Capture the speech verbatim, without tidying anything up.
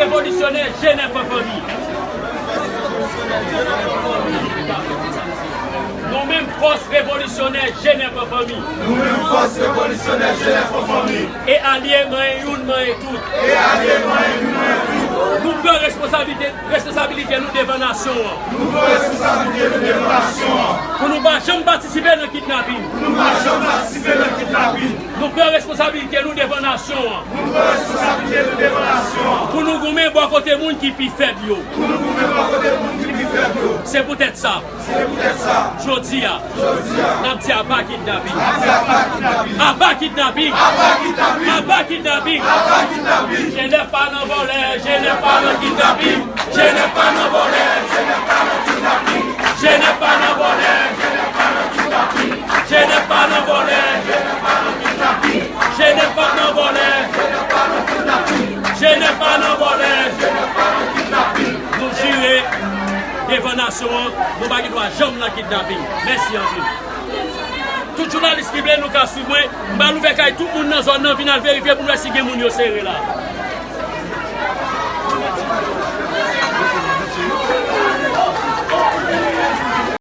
Revolisyonè Jenèf an fanmi. Nou menm fòs revolisyonè Jenèf an fanmi. Nou menm fòs revolisyonè Jenèf an fanmi. E alye, manyen youn, manyen tout. E alye, manyen youn, manyen tout. Nou pran responsablite, responsabilite nou devan nasyon an. Nou pran responsabilite nou devan nasyon an. Pou nou pa janm patisipe nan kidnapin. Pou nou pa janm patisipe nan kidnapin. Nou pran responsabilite nou devan nasyon an. Nou pran responsabilite nou devan nasyon an. Pou nou goumen bò kote moun ki pi fèb yo. Pou nou goumen bò kote moun ki pi fèb yo. Se poutèt sa. Se poutèt sa. Jodi a. Jodi a. N ap di aba kidnapin. N ap di aba kidnapin. Aba kidnapin. Aba kidnapin. Aba kidnapin. Aba kidnapin. Jenèf pa nan vòlè, Jenèf pa nan kidnapin. Jenèf pa nan vòlè, Jenèf pa nan kidnapin. Jenèf pa nan vòlè, Jenèf pa nan kidnapin. Jenèf pa nan vòlè, Jenèf pa nan kidnapin. Jenèf pa nan vòlè, Jenèf pa nan kidnapin. Jenèf pa nan vòlè, Jenèf pa nan kidnapin. Nou jire devan nasyon an, nou pa gen dwa janm nan kidnapin. Mèsi anpil. Tout jounalis ki vle nou ka swiv mwen, m pral ouvè kay tout moun nan zòn nan, vin al verifye pou n wè si gen moun yo sere la.